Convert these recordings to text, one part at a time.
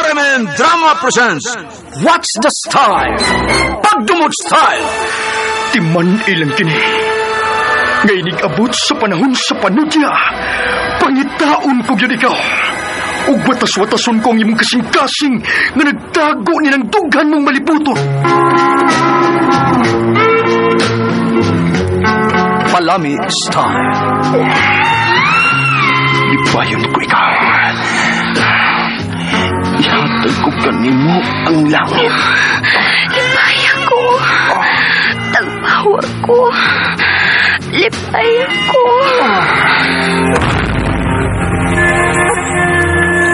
RMN Drama presents What's the Style? Pagdumot Style! Timan ilang kini. Nga inig-abot sa panahon sa panudya. Pangitaon ko gyud ikaw. Ug watas-watason ko ang imong kasing-kasing nga nagtago nilang dughan mong malibuton. Palami Style. Lipayon ko ikaw. Ihatag ko kanimo ang langit. Lipay ako. Tagpawa ko. Lipay ako.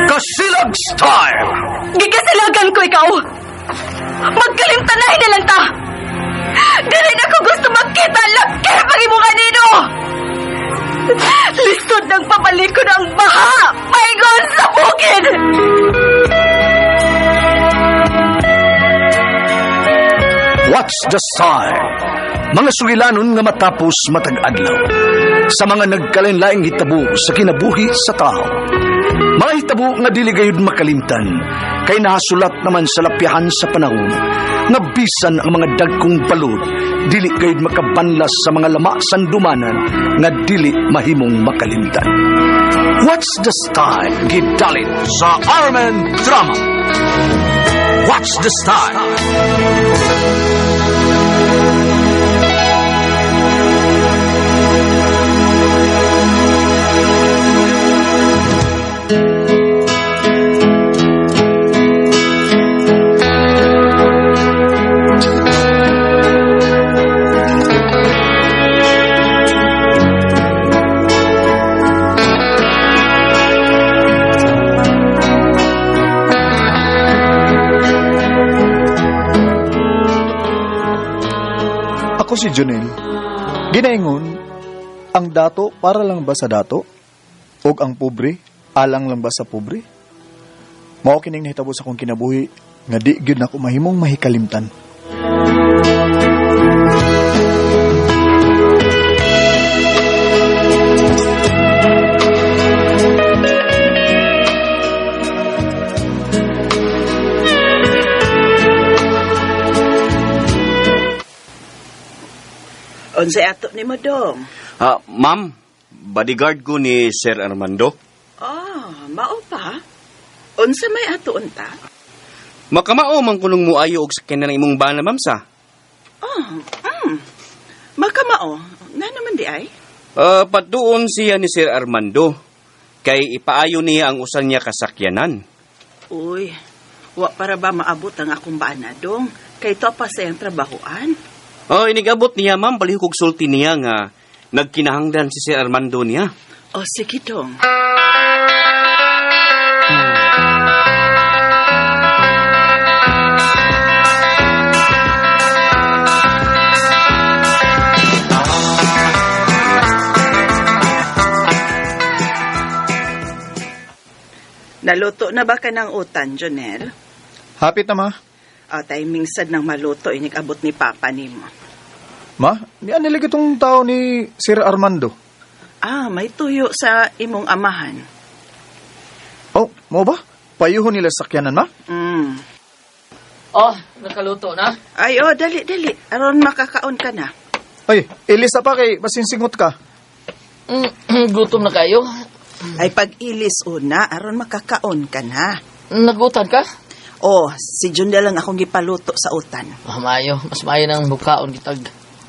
Kasilag Style! Gigasilagan ko ikaw. Magkalimtanay na lang ta. Dili na ko gusto magkita lakir pag imo kanino. Lisod ng pabalikon ang baha. Paingon sa bukid. What's the Style? Mga sugilanon nga matapos matag adlaw. Sa mga nagkalain-laing hitabo sa kinabuhi sa tao. Mga hitabo nga dili gayud makalimtan kay nahasulat naman sa lapyahan sa panahon nga bisan ang mga dagkong balod dili gayud makabanlas sa mga lama sandumanan nga dili mahimong makalimtan. What's the Style? Gidalit sa Armen Drama. What's the Style? Ako si Junel. Ginaingon, ang dato para lang ba sa dato? Ug ang pobre, alang lang ba sa pobre? Mao kining nahitabo sa akong kinabuhi nga di gyud nako mahimong mahikalimtan. Unsay ato ni mo dong? Ah, ma'am, bodyguard ko ni Sir Armando. Ah, mao pa. Unsa may ato unta? Makamao man kunong muayo og sakyanan ng imong bana, ma'am sa. Oh, Makamao. Na naman di ay? Ah, patuon siya ni Sir Armando. Kay ipaayo niya ang usan niya kasakyanan. Uy, wa para ba maabot ang akong bana dong? Kay to pa sa iyang trabahoan. Oh, inigabot niya, ma'am, palihog og sulti niya nga nagkinahanglan si Sir Armando niya. O sige dong. Naluto na ba ka ng utan, Jonel? Hapit na ma. O, timing sad ng maluto, inigabot ni Papa nimo. Ma, ni ano lagi itong tao ni Sir Armando? Ah, may tuyo sa imong amahan. Oh, mo ba? Payuho nila sa sakyanan, ma? Oh, nakaluto na. Ay, oh, dali, dali. Aron makakaon ka na. Ay, ilisa pa kay masinsingot ka. Gutom na kayo. Ay, pag-ilis una, aron makakaon ka na. Nagutan ka? Oh, si Jun na lang akong gipaluto sa utan. Oh, maayo. Mas maayo nang bukaon kitag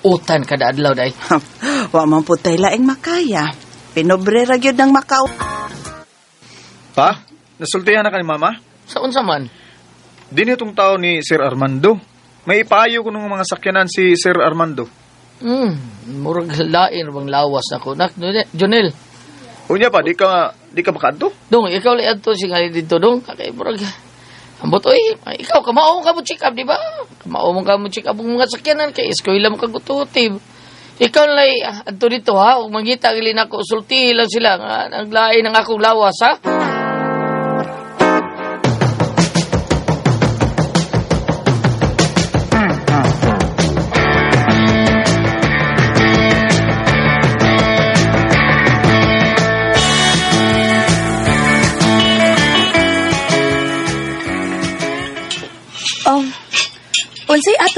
utan kada adlaw day. Wa man po tay laing makaya. Pinobre ra gyud ng makao. Pa, nasultihan na ka ni mama? Sa unsa man? Din itong tao ni Sir Armando. May ipayo ko ng mga sakyanan si Sir Armando. Murag lain bang lawas nako. Nak, Jonel. Unya pa, di ka makaadto? Dong, ikaw lay adto si ngali dito dong. Kay murag ambot oy, ikaw kamao ka mo check up di ba? Kamao mo ka mo check up ang mga sakyanan kay eskwela mo kagututib. Ikaw lay adto dito ha, ug mangita gali nako sulti lang sila nga ang lain ang akong lawas ha.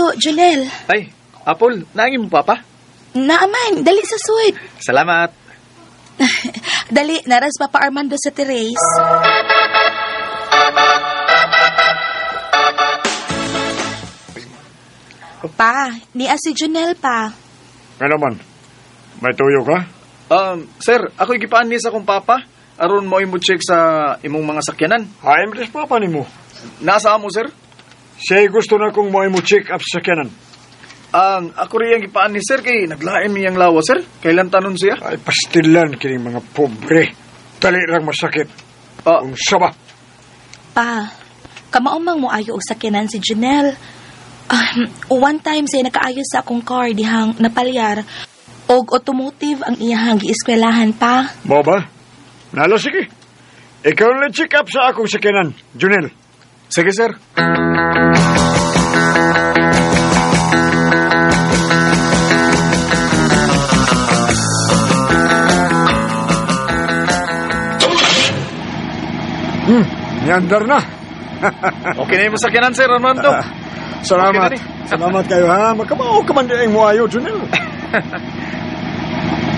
Armando, Junel. Ay, Apple, naangin mo papa? Naaman, dali sa suid. Salamat. Dali, naras Papa Armando sa terrace. Pa, niya si Junel pa. Nga naman, may tuyo ka? Sir, ako'y gipaan ni sa akong papa. Aron mo mo check sa imong mga sakyanan. Ay, mas papa nimo. Nasa mo, sir? Siya gusto na kong mo check up sa sakyanan. Ako rin ang gipaan ni sir kay naglain niyang lawa, sir. Kailan tanon siya? Ay, pastilan kining mga pobre. Dali lang masakit. Ah, Unsa ba? Pa, kamaumang mo ayo og sakyanan si Janelle. One time siya nakaayo sa akong car dihang napalyar og automotive ang iyahang gieskwelahan pa. Mo ba? Nalo, sige. Ikaw na check up sa akong sakyanan, Junel. Sige, sir. Niandar na. Okay na yung sakyanan, sir Armando. Salamat. Okay na ni. Salamat kayo ha. Magkamao ka man di ang muayo, Junel.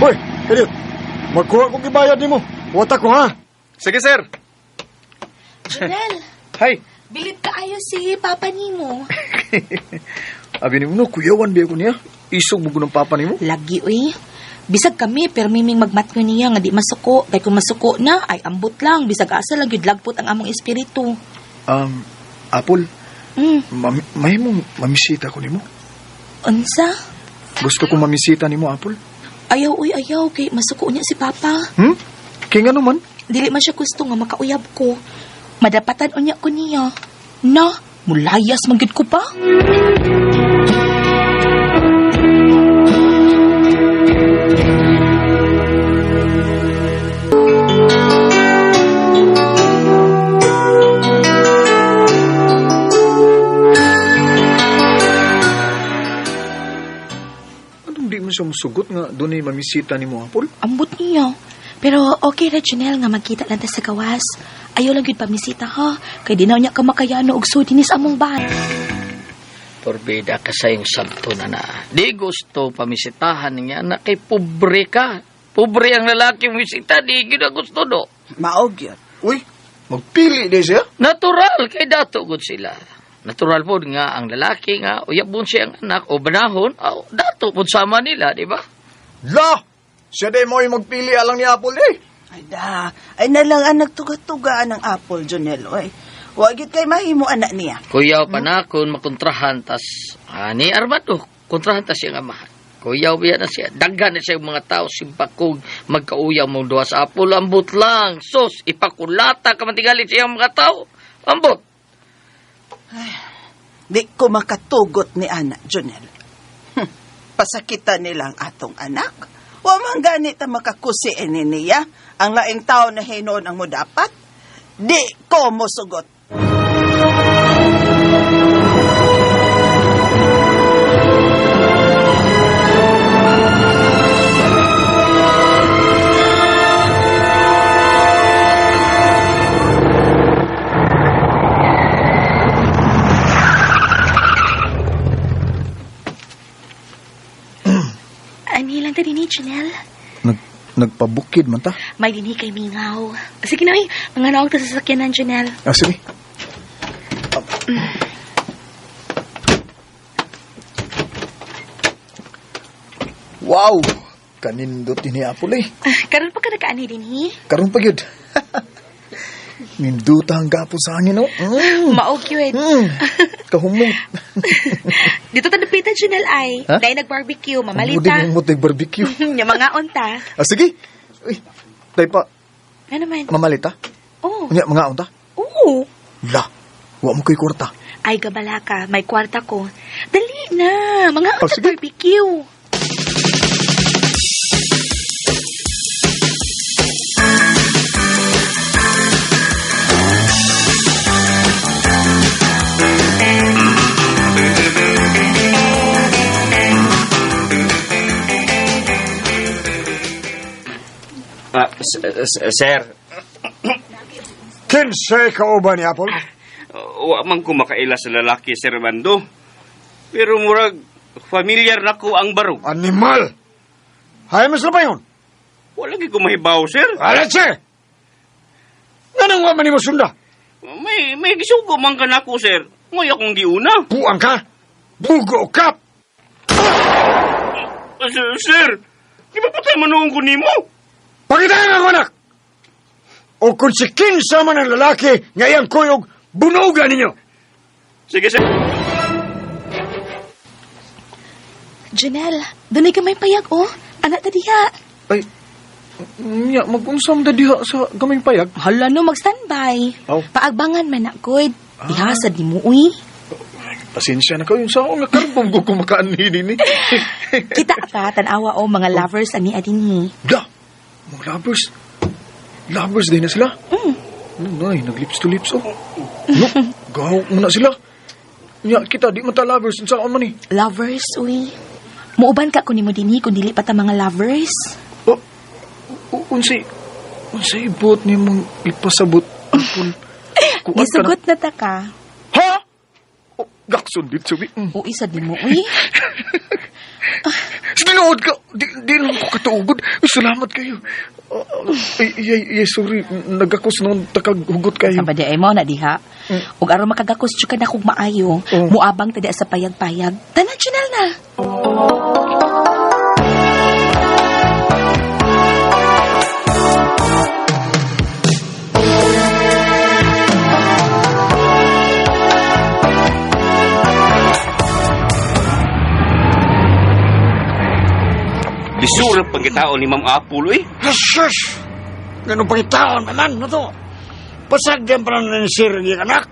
Hoy, Elliot. Magkuha kong ibayad nimo. Wata ko ha. Sige, sir. Janelle, Hi. bilib kaayo si papa nimo. Abi nimo no, kuyawan biya ko niya. Isog mo ng papa nimo. Lagi uy. Bisag kami pero miming magmatngon niya nga di masuko kay kung masuko na ay ambot lang bisag asa lang gyud lagpot ang among espiritu. Apple, Mm, mami, mamisita ko nimo. Unsa? Gusto ko mamisita nimo, Apple. Ayaw uy ayaw kay masuko niya si papa. Kay ngano man? Dili man siya gusto nga makauyab ko. Madapatan unya ko niya. Na, mulayas man gyud ko pa. Anong di man siya musugot nga dunay mamisita nimo, Apple? Ambot niya. Pero okay ra Janelle nga magkita lang ta sa gawas. Ayaw lang gyud pamisita ha. Kay di na unya ka makayano og sudi ni sa among bahay. Porbida ka sa iyong sabto na na. Di gusto pamisitahan niya na kay pobre ka. Pobre ang lalaki misita, di gyud ang gusto do. Maog yun. Uy, magpili di siya. Natural kay dato gud sila. Natural po nga ang lalaki nga uyabon siya ang anak o banahon, aw, dato pud sama nila, di ba? La! Siya di mo yung magpili alang ni Apple eh. Ay da, ay nalang ang nagtuga-tugaan ang apple, Jonel, oy. Wa gyud kay mahimo anak niya. Kuyaw pa na kung makontrahan tas ani Armando, kontrahan tas siyang amahan. Kuyaw biya na siya. Daghan na siya yung mga tao simpakog magkauyaw mong duha sa apple. Ambot lang. Sos, ipakulata ka matigali siya ang mga tao. Ambot. Di ko makatugot ni ana, Jonel. Pasakitan nila ang atong anak. Wa man gani ta makakusi ini niya. Ang laing tao na hinuon ang mudapat. Di ko mosugot. Ani lang ta dinhi, Janelle. Nagpabukid man ta. May dinhi kay Mingaw. Sige na, uy. Mga naog ta sa sakyanan, Janelle. Ah, sige. Wow! Kanindot din ni Apple eh. Ah, karon pa ka nakaani dinhi? Karon pa gyud. Ninduta ang gapo sa hangin, no? Mm. Maog yun. Kahumot. Dito ta dapitan, Janelle, ay. Ha? Dahil nag-barbecue, Ang mamalita. humot barbecue. Nya mga onta. Ah, sige. Uy, tayo pa, Ano man? mamalita? Oh. Unya, mga unta? Oo. La, wa mo ko'y kwarta. Ay, gabala ka. May kwarta ko. Dali na. Mga Oh, onta sige. barbecue. Sir, Kinsay ka uban ni Apple? wa man ko makaila sa lalaki, Sir Armando. Pero murag familiar nako ang barog. Animal! Hay mas pa yun. Wala gyud ko mahibaw, sir. Alatse! Nganong wa man nimo sunda? May gisugo man ka nako, sir. Ngoy akong giuna. Buang ka! Bugo ka! Sir, di ba patay manuong ko nimo? Pakitaan ako, anak! O kung si kinsa man ang lalaki nga iyang kuyog, bunugan ninyo! Sige, sir. Janelle, dunay ka may payag, oh. Anak ta diha. Ay, nya, mag-unsam da diha sa gamay payag. Hala no, mag-standby. Oh. Paagbangan man na, good. Diha sad nimo, uy. Pasensya na kayo. Sa ako nga karbong ko kumakaan ni. Kita ka, tanawa o mga lovers ani adinhi. Da! Mga lovers. Lovers din na sila. Mm. Ay, nag-lips to lips, oh. No, gahok mo na sila. Nya, kita, di man ta lovers. Unsaon man eh. Lovers, uy. Muuban ka kunin mo dinhi kung dili pa ta mga lovers. Oh, unsay ibot ni mong ipasabot akon. Kuan ka na- Gisugot na ta ka. Ha? Oh, gakson dito, bi. Uy, sad nimo, uy. Sinuod ka. Di lang ko katuugod. Ay, salamat kayo. Ay, ay, ay, sorry. Nagakos noon takag hugot kayo. Sa di ay mo na diha. Ug aron makagakos jud ka na kog maayo, muabang ta diha sa payag-payag. Tanan Janelle na. Lisura pagkitao ni Ma'am Apple, eh. Jesus! Ganun pangitaon naman na to. Pasag din pa na ni sir ang iyang anak.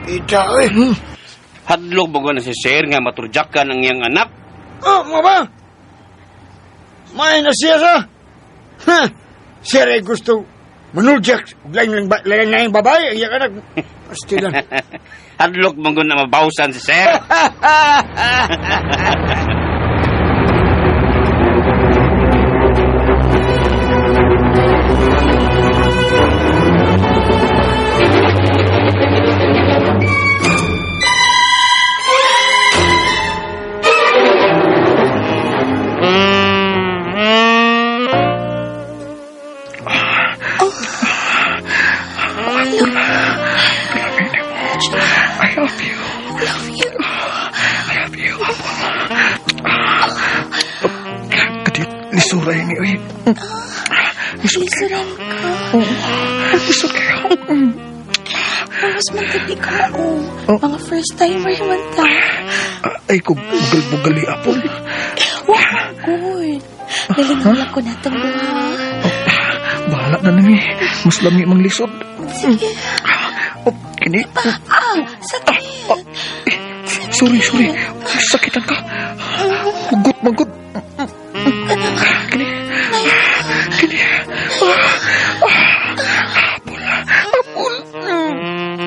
Ita, eh. Hadlok ba na si sir nga maturjakan ang iyang anak? Oh, mga ba? May na siya sa. Ha! Sir ay gusto manuljak. Lain lain na yung babae, ang iyang anak. Pasti lang. Hadlok ba na mabawsan si sir? I love you. Love you. I love you. Kadit, lisura ini, uy. Lisod kayo. Lisuran ka. Lisod kayo. Mas man di ka mo. Mga first timer man ta. Ay, kung bugal-bugali, Apple. Wow, good. Nalingaw lang ko na itong duha. Bahala na nami. Mas lami mang lisod. Sige. Oh, kini. Ah, sakit. Eh, sorry, sorry. Sakitan ka. Hugot, magod. Kini. Kini. Apple. Apple.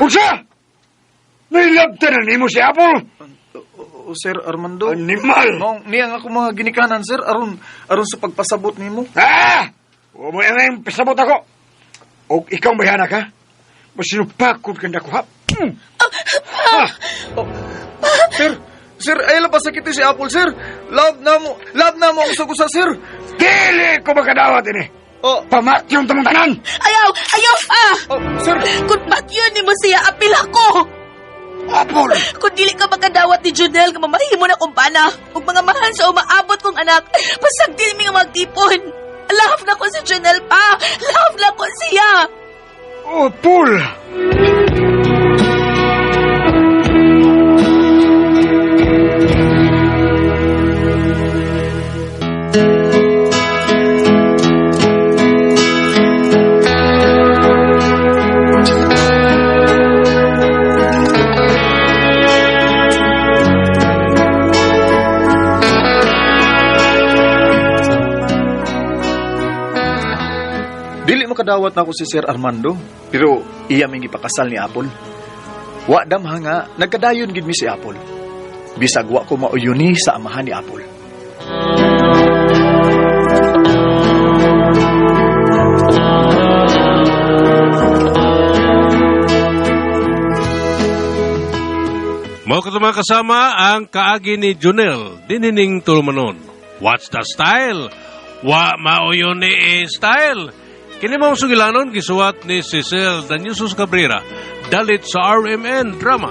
Unsa? Nailabtan na nimo si Apple? O, Sir Armando. Animal! Maong niyang ako mga ginikanan, sir, aron aron sa pagpasabot nimo. Ah! Huwag mo yung pasabot ako. O ikaw may anak, ha? Masinupakod ka na ko, ha? Ah! Sir, sir, ay lang pasakit si Apple, sir. Love na mo ang usa sir. Dili ko makadawat ini. Oh, Pamatyon tamang tanan! Ayaw! Ayaw pa! oh, sir. Kung matyon ni mo siya, apil ako! Apple! Kung dili ka makadawat ni Junel, nga mamahimo na kong bana. Ug mga mahal sa umaabot kong anak, pasagdil mi nga magtipon. Love na ko si Junel pa! Love na ko siya! Apple! makadawat na ako si Sir Armando, pero iya may gipakasal ni Apple. Wa damha nga nagkadayon gid mi si Apple. Bisag wa ko mauyuni sa amahan ni Apple. Mao kato mga kasama ang kaagi ni Junel dinining tulumanon. What's the style? Wa maoyon ni eh, style. Kini mong sugilanon gisuwat ni Cecil Danyusos Cabrera dalit sa RMN Drama.